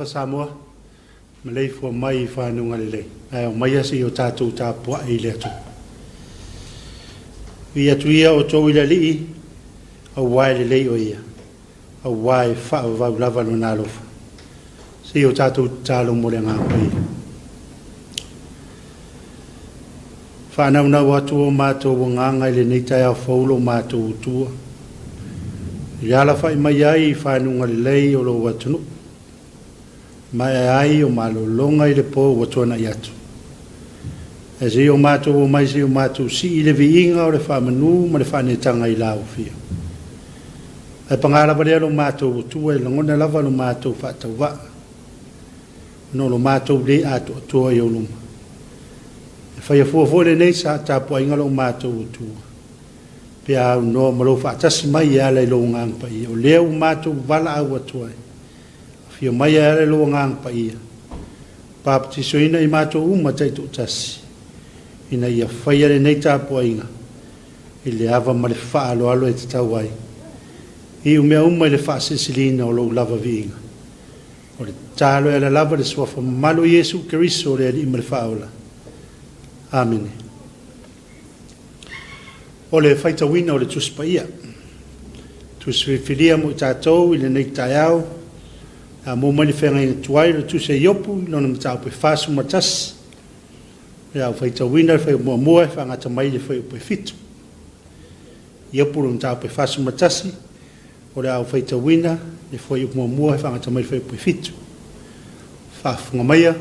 Talofa Samoa, maleifua mai i fanuga lelei, ae aumaia se i o tatou tapuai i le Atua. Viia atu ia outou i le Alii, auā e lelei o ia, auā e faavavau lava lona alofa. Se i o tatou tatalo mo le Agaga Paia. Faanaunau atu o matou agaga i lenei taeao fou lo matou Atua, i le alafai mai ai i fanuga lelei o lou atunuu, maea ai o malologa i le po ua tuanai atu. Ae se i o matou omai se i o matou sii le viiga o le faamanu ma le faaneetaga i la ufia. Ae paga lava lea lo matou Atua e lagona lava lo matou faatauvaa, ona o lo matou lē atoatoa i ou luma. E faia fua foi lenei sa tapuaiga lo matou Atua, pe a aunoa ma lou faatasi mai e ala i lou Agaga Paia. O lea ua matou valaau atu ai, afio mai e ala i lou Agaga Paia, papatisoina i matou uma taitoatasi, ina ia faia lenei tapuaiga i le ava ma le faaaloalo e tatau ai, i mea uma i le faasilisiliina o lou lava viiga. O le tatalo e ala lava le suafa mamalu o Iesu Keriso le Alii ma le Faaola. Amene. O le faitauina o le Tusi Paia. Tusi filifilia mo i tatou i lenei taeao, a mo mai le feagaiga tuai o le Tusi a Iopu i lona mataupu e 41. O le a ou faitauina le fuaiupu muamua e faagata mai le fuaiupu e 7. Iopu le mataupu e 41, o le a ou faitauina le fuaiupu muamua e faagata mai le fuaiupu e 7. Faafofoga maia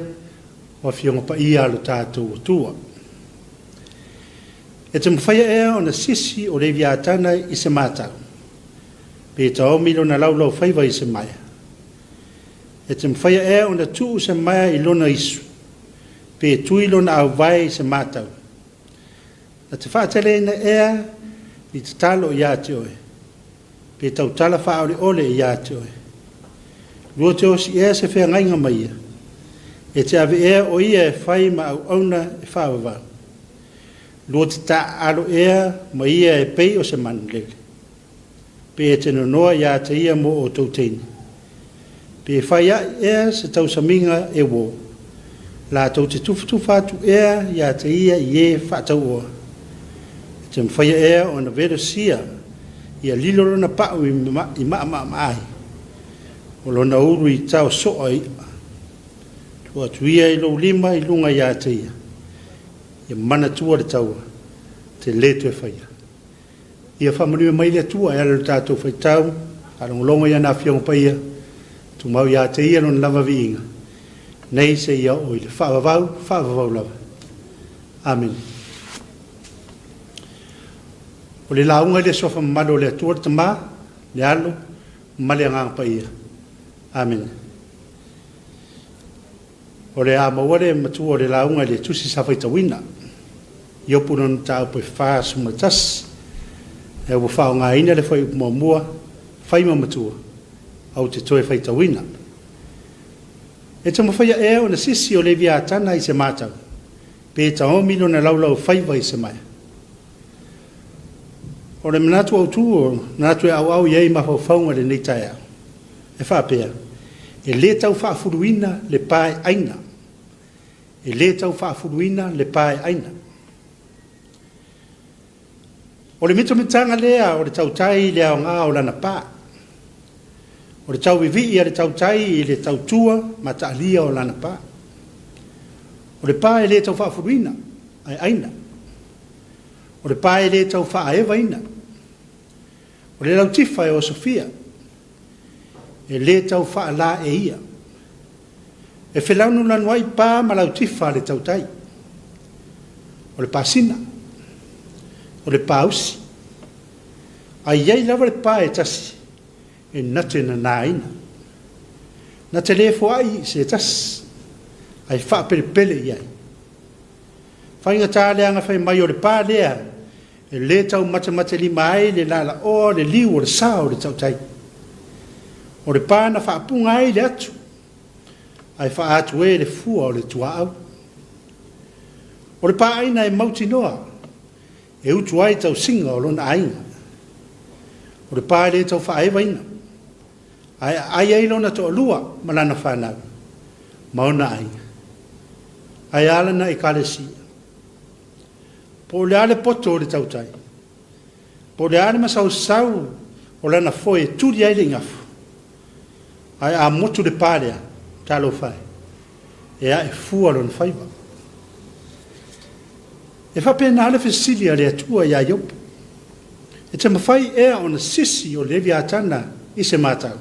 o Afioga Paia a lo tatou Atua. E te mafaia ea ona sisi o Leviatana i se matau, pe taomi lona laulau faiva i se maea. E te mafaia ea ona tuu se maea i lona isu, pe tui lona auvae i se matau. Na te faateleina ea ni tatalo ia te oe, pe tautala faaoleole ia te oe. Lua te osi ea se feagaiga ma ia, e te ave ea o ia e fai ma auauna e faavavau. Lua te taaalo ea ma ia e pei o se manulele, pe e te nonoa ia te ia mo outou teine. Pe fai ai ea se tausamiga e uō, latou te tufatufa atu ea ia te ia i e faatauoa. E te mafaia ea ona velosia ia lilo lona pau i maamaama ai, o lona ulu i tao soa i'a. Tuu atu ia i lou lima i luga ia te ia, ia manatua le taua, te lē toe faia. Ia faamanuia mai le Atua e ala i lo tatou faitau, faalogologo i ana Afioga Paia, tumau ia te ia lona lava viiga, nei seia oo i le faavavau, faavavau lava. Amene. O le lauga i le suafa mamalu o le Atua le Tama, le Alo, ma le Agaga Paia. Amene. O le a maua le matua o le lauga i le tusi sa faitauina. Iopu lona mataupu e 41. E ua faaaogaina le fuaiupu muamua, fai ma matua, ou te toe faitauina. E te mafaia ea ona sisi o Leviatana i se matau, pe taomi lona laulau faiva i se maea. O le manatu autu o manatu e auau i ai mafaufauga i lenei taeao, e faapea, e lē tau faafuluina le paeaina, e lē tau faafuluina le paeaina. O le mitamitaga lea o le tautai i le aoga o lana pa. O le tauvivii a le tautai i le tautua mataalia o lana pa. O le pa e lē tau faafuluina, ae aina. O le pa e lē tau faaevaina. O le lautifa e osofia, e lē tau faalaeia. E felanulanu ai pa ma lautifa a le tautai. O le pasina, o le pausi. Ae i ai lava le pa e tasi e na te nanaina. Na te le foai i se tasi, ae faapelepele i ai. Faigata le agafai mai o le pa lea e lē tau matematelima ai le lalaoa le liu o le sa o le tautai. O le pa na faapuga ai le atu, ae faaatu e le fua o le tuaau. O le paaina e mautinoa, e utu ai tausiga o lona aiga. O le pa e le tau faaevaina, ae aai ai lona toalua ma lana fanau. ma ona aiga. Ae a lana Ekalesia? Po o le a le poto o le tautai, po o le a le masausau o lana foe e tuli ai le igafo, ae a motu le pa lea, talofa e, e ae fua lona faiva. E faapena le fesili a le Atua iā Iopo, E te mafai ea ona sisi o Leviatana i se matau,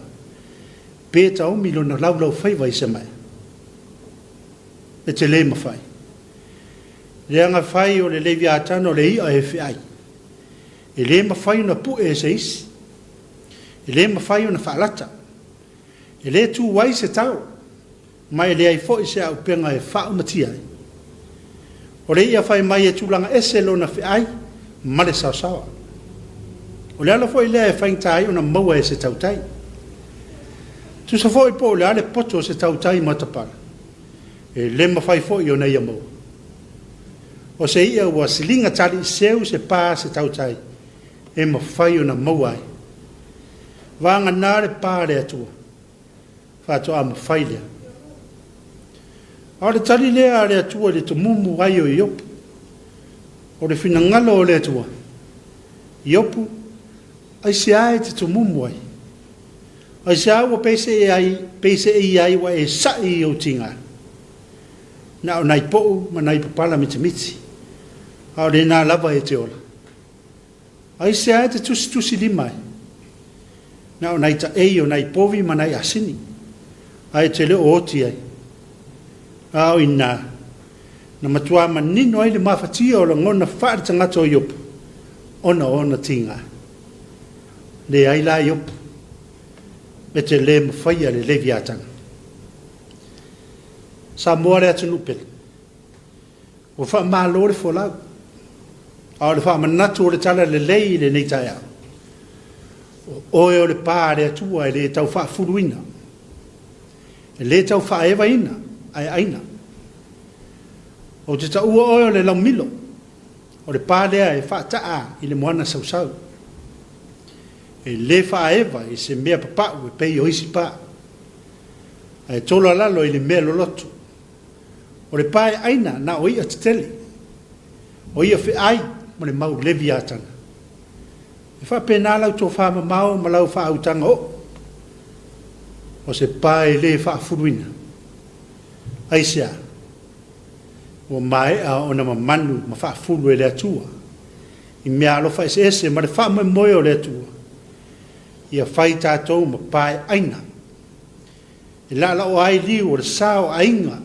pe taomi lona laulaufaiva i se maea? E te lē mafai. Leaga fai o le Leviatana o le i'a e fe'ai, e lē mafai ona pu'e e se isi, e lē mafai ona faalata, e lē tu ai se tao, ma e leai foi se auupega e faaumatia ai. O le i'a fai mai e tulaga ese lona fe'ai ma le saosaoa. O le ala foi lea e faigata ai ona maua e se tautai. Tusa foi po o le a le poto o se tautai matapala, e le mafai foi ona ia maua. O se i'a ua siliga taliiseu se pa a se tautai e mafai ona maua ai. Vagana le pa a le Atua, faatoa mafai lea. A o le tali lea a le Atua i le tomumu ai o Iopu. O le finagalo o le Atua, Iopu, aisea e te tomumu ai? Aisea ua peiseai ai ua e sa'i i ou tiga? Na o nai po'u ma nai papala mitimiti, a o lena lava e te ola. Aisea e te tusitusilima ai? Na o nai taei o nai povi ma nai asini, ae te le o oti ai. A o i ina, na matua manino ai le mafatia o lagona faaletagata o Iopu ona o ona tiga. Leai la Iopu, e te lē mafaia le Leviatana. Samoa le atunuu pele. Ua faamalo le folau, a o le faamanatu o le tala lelei i lenei taeao, o oe o le pa a le Atua e le tau faafuluina, e le tau faaevaina, ae aina. Ou te taua oe o le laumilo, o le pa lea e faataa i le moana sausau. E le faaeva i se mea papau e pei o isi pa, ae tola lalo i le mea loloto. O le pa e aina na o i'a tetele, o i'a fe'ai ma le mau Leviatana. E faapena lau tofa mamao ma lau faautaga o'o, o se pa e lē faafuluina. Aisea? Ua maea ona mamanu ma faafulu e le Atua i mea alofa eseese ma le faamoemoe o le Atua, ia fai tatou ma pa e aina. E laalaoa ai liu o le sa o aiga,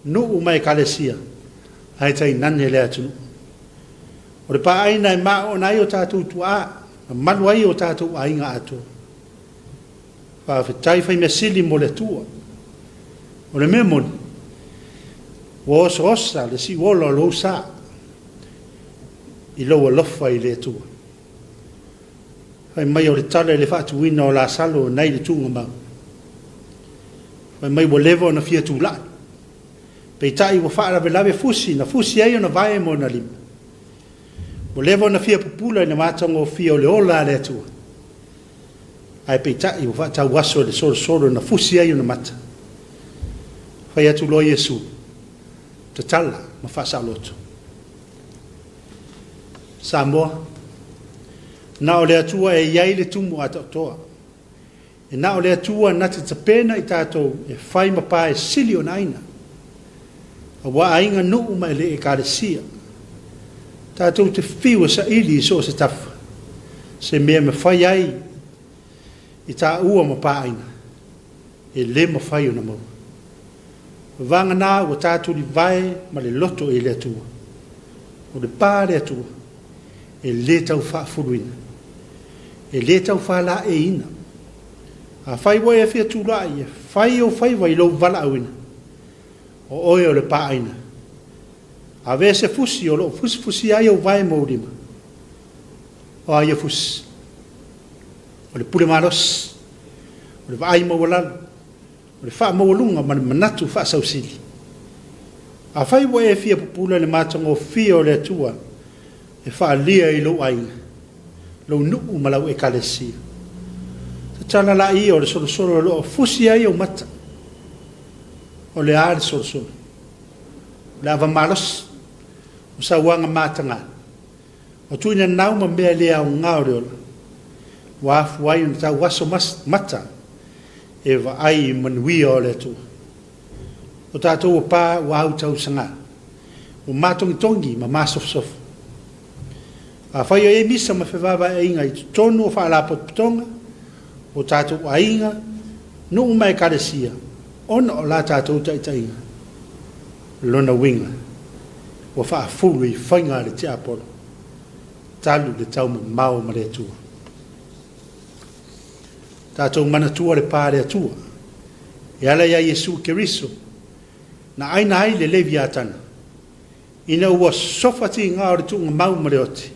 nuu ma ekalesia, ae tainane le atunuu. O le paaina e maona ai o tatou tuaa, mamalu ai o tatou aiga atoa. Faafetai Faimeasili mo le Atua. O le mea moni, ua osaosa le siuola o lou sa i lou alofa i le Atua. Fai mai o le tala i le faatuina o Lasalo nai le tuugamau. Fai mai ua leva ona fia tulai. Peitai ua faalavelave fusi na fusi ai ona vae ma ona lima. Ua leva ona fia pupula i le matagofie o le ola a le Atua. Ae peitai ua faatauaso i le solosolo na fusi ai ona mata. Fai atu loa Iesu, tatala ma faasaoloto. Samoa, na o le Atua e i ai le tumu atoatoa. E na o le Atua na te tapena i tatou e fai ma pa e sili ona aina. Aua aiga nuu ma le ekalesia. Tatou te fiu e saili i so o se tafa, se mea e mafai ai i taua ma pa aina, e le mafai ona maua. Vagana ua tatou livae ma le loto i le Atua. O le pa a le Atua, e lē tau faafuluina, e lē tau faalaeiina. Afai ua e fia tulai e fai ou faiva i lou valaauina, o oe o le paaina. Ave se fusi o lo o fusifusia ai ou vae ma ou lima. O a ia fusi? O le pule malosi, o le vaai maualalo, o le faamaualuga ma le manatu faasausili. Afai ua e fia pupula i le matagofie o le Atua e faaalia i lou aiga, lou nuu ma lau ekalesia, tatala laia o le solosolo o lo o fusi ai ou mata. O le a le solosolo? O le ava malosi, o sauaga mataga, o tuinanau ma mea le aoga o le ola, ua afua ai ona tauaso mata e vaai i manuia o le Atua. O tatou ua pa ua autausaga, ua matogitogi ma masofosofa. Afai o i ai misa ma fevaevaeaiga i totonu o faalapotopotoga, o tatou aiga, nuu ma ekalesia, ona o la tatou taitaiga, lona uiga, ua faafulu i faiga a le tiapolo, talu le taumamao ma le Atua. Tatou manatua le pa a le Atua, e ala iā Iesu Keriso, na aina ai le Leviatana, ina ua sofa tiga o le tuugamau ma le oti,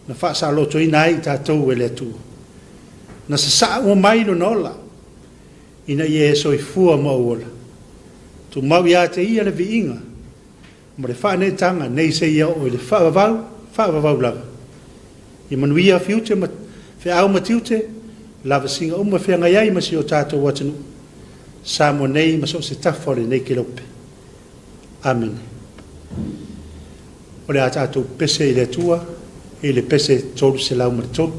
na faasalotoina ai i tatou e le Atua. Na sasaa uma mai lona ola, ina ia e soifua ma ou ola. Tumau ia te ia le viiga ma le faaneetaga nei seia oo i le faavavau, faavavau lava. Ia manuia fiute ma feau ma tiute, lavasiga uma e feagai ai ma si o tatou atunuu, Samoa nei ma so o se tafa o lenei kelope. Amene. O le a tatou pese i le Atua i le pese 303.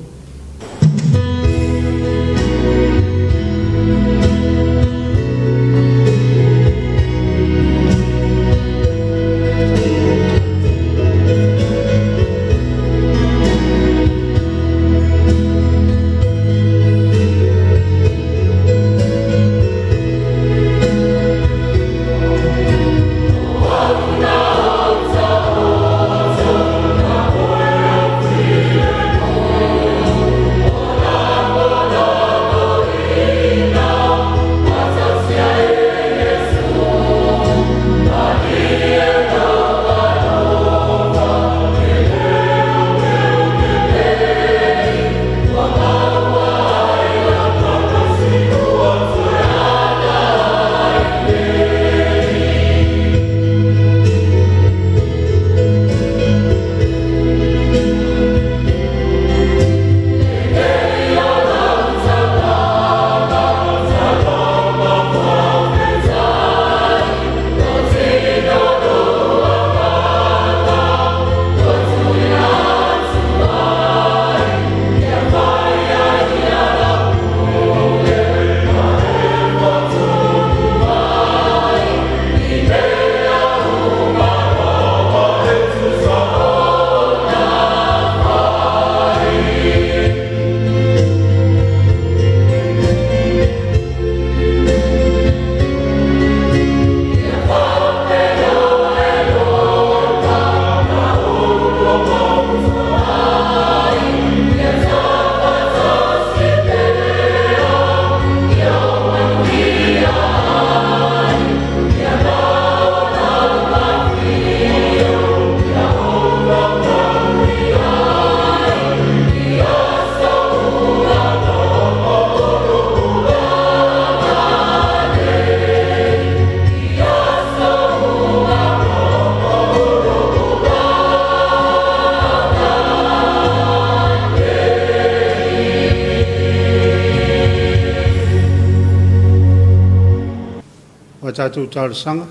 O a tatou talosaga,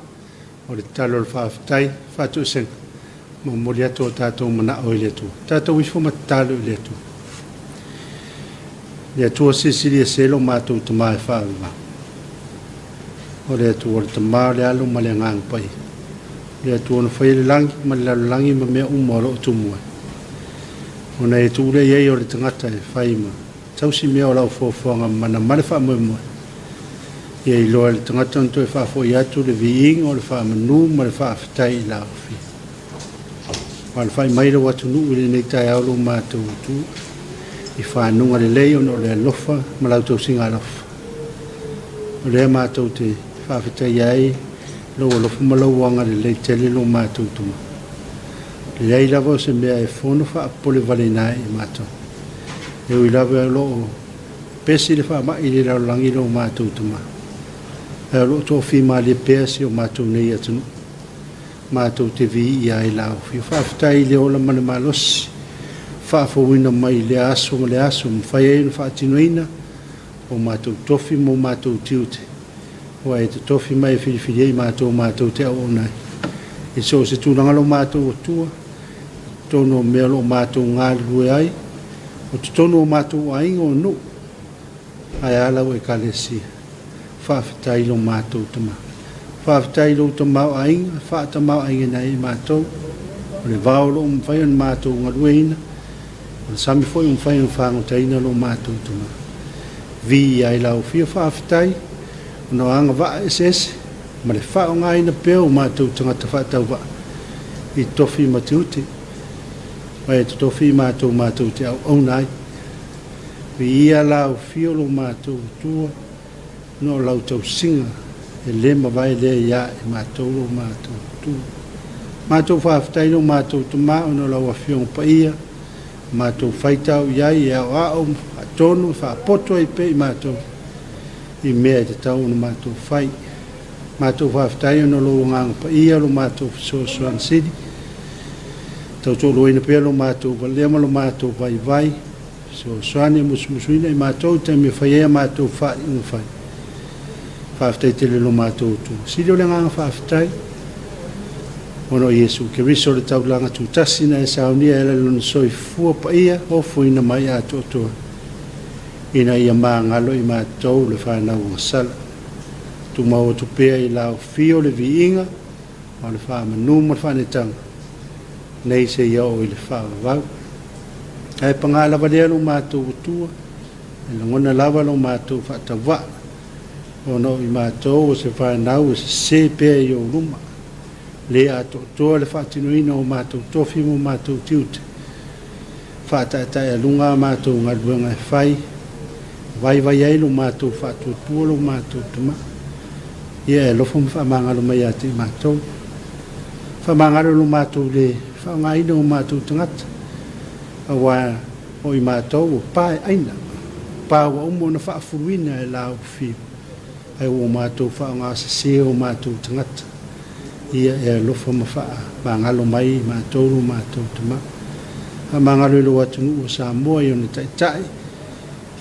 o le tatalo o le faafetai, faatoesega, ma momoli atu o tatou manao i le Atua. Tatou ifo ma tatalo i le Atua. Le Atua silisili ese lo matou Tama e faavavau. O le Atua o le Tama, o le Alo ma le Agaga Paia. O le Atua na faia le lagi ma le lalolagi ma mea uma o lo o tumu ai. Ona e tuu lea i ai o le tagata e fai ma tausi mea o lau foafoaga mana ma le faamoemoe. Ia iloa e le tagata ona toe faafoi atu le viiga o le faamanu ma le faafetai i la Ofia. Alafai mai lou atunuu i lenei taeao lo matou Atua, i fanuga lelei ona o le alofa ma lau tausiga alofa. O lea matou te faafetaia ai lou alofa ma lou agalelei tele lo matou Tama. Leai lava o se mea e fono faapopole valeina ai i matou. E ui lava o loo pesi le faamai i le lalolagi lo matou Tama, ae o loo toafimalie pea si o matou nei atunuu. Matou te viia ai la Afio. Faafetai i le ola ma le malosi faafouina mai i lea aso ma le aso, mafai ai ona faatinoina o matou tofi ma o matou tiute Ua e totofi ma e filifilia i matou matou te auauna ai. I so o se tulaga lo matou Atua, i totonu o mea o lo o matou galulue ai, o totonu o matou aiga o nuu, ae a lau Ekalesia. Faafetai i lo matou Tama. Faafetai i lou tamaoaiga, e faatamaoaigaina ai i matou. O le vao o lo o mafai ona matou galueaiina, o le sami foi ua mafai ona fagotaina lo matou Tama. Viia ai lau afio faafetai, ona o agavaa eseese ma le faaaogaina pea o matou tagata faatauvaa i tofi ma tiute, ma e totofi i matou matou te auauna ai. Viia lau afio lo matou Atua, ona o lau tausiga e le mavae lea ia i matou lo matou Atua. Matou faafetai lo matou Tama ona o lau Afioga Paia, matou faitau i ai e aoao ma faatonu e faapoto ai pea i matou i mea e tatau ona matou fai. Matou faafetai ona o lou Agaga Paia lo matou fesoasoani sili, tautoaluaina pea lo matou valea ma lo matou vaivai, fesoasoani e musumusuina i matou i taimi e fai ai a matou faaiuga fai. Faafetai tele lo matou Atua. Sili o le agaga faafetai ona o Iesu Keriso le taulaga tutasi na e saunia e ala i lona soifua paia ofoina mai atoatoa ina ia magalo i matou le fanau agasala. Tumau atu pea i lau afio le viiga ma le faamanu ma le faaneetaga nei seia oo i le faavavau. Ae paga lava lea lo matou Atua, e lagona lava lo matou faatauvaa, ona o i matou o se fanau e sese pea i ou luma, le atoatoa le faatinoina o matou tofi ma matou tiute, faataetaealuga a matou galuega e fai, vaivai ai lo matou faatuatua lo matou Tama. Ia e alofa ma faamagalo mai ia te i matou. Faamagalo lo matou le faaaogaina o matou tagata, aua o i matou o pa e aina, pa ua uma ona faafuluina e lau afio, ae ua matou faaaogasese o matou tagata. Ia e alofa ma faamagalo mai i matou lo matou Tama. Faamagalo i lou atunuu o Samoa i ona taitai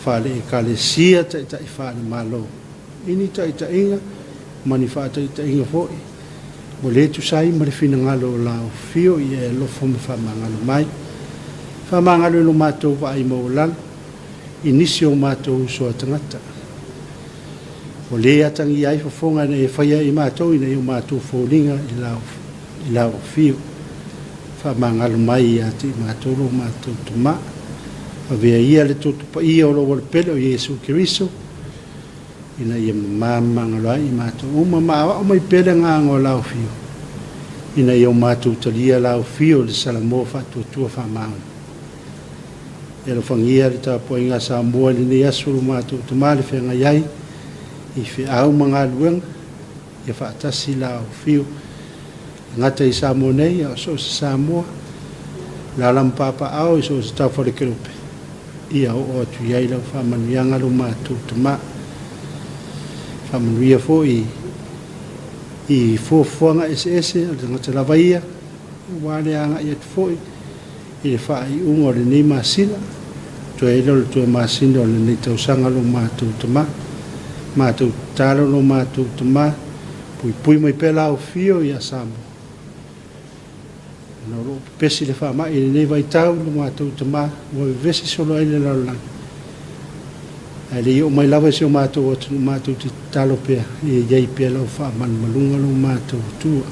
faale-ekalesia, taitai faale-Malo, i ni taitaiga ma ni faataitaiga foi ua le tusa ai ma le finagalo o lau afio. Ia e alofa ma faamagalo mai. Faamagalo i lo matou vaai maualalo i nisi o matou uso a tagata ua le atagia ai fofoga ina ia faia i matou ina ia o matou foliga i lau afio. Faamagalo mai ia te i matou lo matou Tama. Avea ia le toto paia o lou Alopele o Iesu Keriso ina ia mamamagalo ai i matou uma, ma aoao mai pea le agaga o lau afio ina ia o matou talia lau afio i le Salamoa faatuatua faamaoni. E alofagia le tapuaiga a Samoa i lenei aso lo matou Tama le feagai ai i feau ma galuega, ia faatasi lau afio e gata i Samoa nei, a o so o se Samoa, alaala ma papaaao i so o se tafa o le kelope, ia oo atu i ai lau faamanuiaga lo matou Tama. Faamanuia foi i fuafuaga eseese a le tagata lava ia, aua le agai atu foi i le faaiuga o lenei masina, toe ai lea o le toe masina o lenei tausaga lo matou Tama. Matou tatalo lo matou Tama, puipui mai pea lau afio ia Samoa, ona o lo o pepesi le faamai i lenei vaitau lo matou Tama, ua vevesi solo ai le lalolagi, ae le i oo mai lava i si o matou atunuu, matou te tatalo pea ia i ai pea lau faamalumaluga lo matou Atua.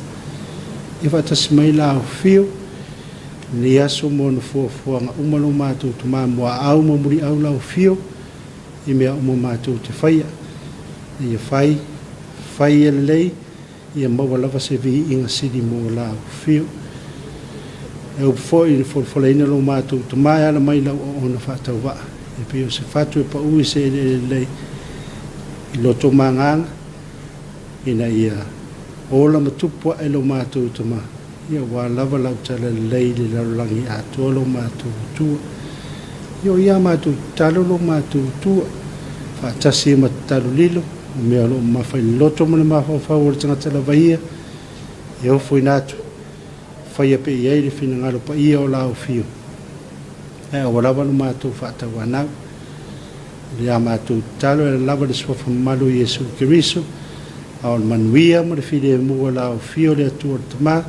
Ia faatasi mai lau afio lenei aso mo ona fuafuaga uma lo matou Tama, muaau ma muliau lau afio i mea uma matou te faia. Ia fai, fai ia lelei, ia maua lava se viiga sili mo lau afio. E upu foi i le folafolaina lo matou Tama e ala mai lau auauna faatauvaa, e pei o se fatu e pau i se eleele lelei i loto ma agaga, ina ia ola ma tupu ae lo matou Tama, ia aua lava lau talalelei i le lalolagi atoa lo matou Atua. Ia o ia matou tatalo lo matou Atua, faatasi ai ma tatalo lilo, o mea o lo o mamafa i le loto ma le mafaufau o le tagata lava ia, e ofoina atu, faia pea i ai le finagalo paia o lau afio, ae aua lava lo matou faatauanau. O le a matou tatalo e ala lava le suafa mamalu o Iesu Keriso, A o le manuia ma le filemu o le a aufia o le Atua le Tama,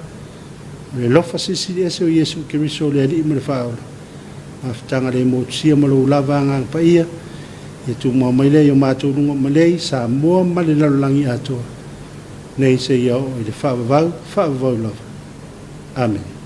o le alofa silisili ese o Iesu Keriso o le Alii ma le Faaola, mafutaga le motusia ma lou lava Agaga Paia, ia tumau mai lea i o matou luga o malei, Samoa ma le lalolagi atoa, nei seia oo i le faavavau, faavavau lava. Amene.